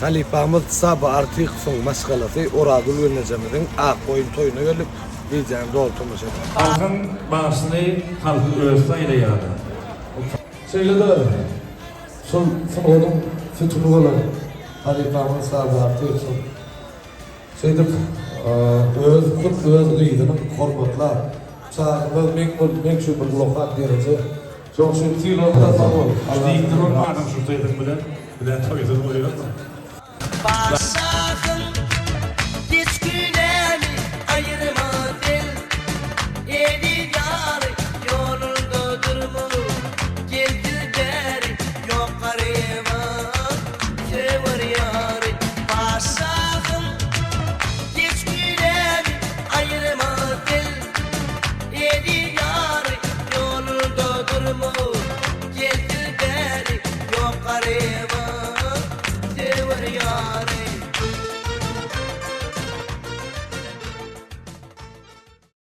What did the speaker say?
Halypamyz Saba Artykowyň maşgalasy Orazgül gelnejemiziň Akboýun toýuna geldik. Wideony doly tomaşa ediň. Halkyň bagşyny halkyň özi saýlaýar. Şeýle-de şol sungatyň sütüni bolan halypamyz Saba Artykow şeýdip öz hut öz gyzynyň hormatlap çagymyz meň bol meň üçin bir ullakan dereje. Şoň üçin sylagymyza sag bol. Diýipdir bolmadyň şu sesiň bilen bizä toýsuz goýarmyň. Paşahym, geç günämi aýyrma sen, Eziz ýary ýolunda durma, Gelsin bäri ýok garyba, Söwer ýary. Paşahym, geç günämi aýyrma sen, Eziz ýary ýolunda durma, Gelsin bäri ýok garyba, Söwer ýary.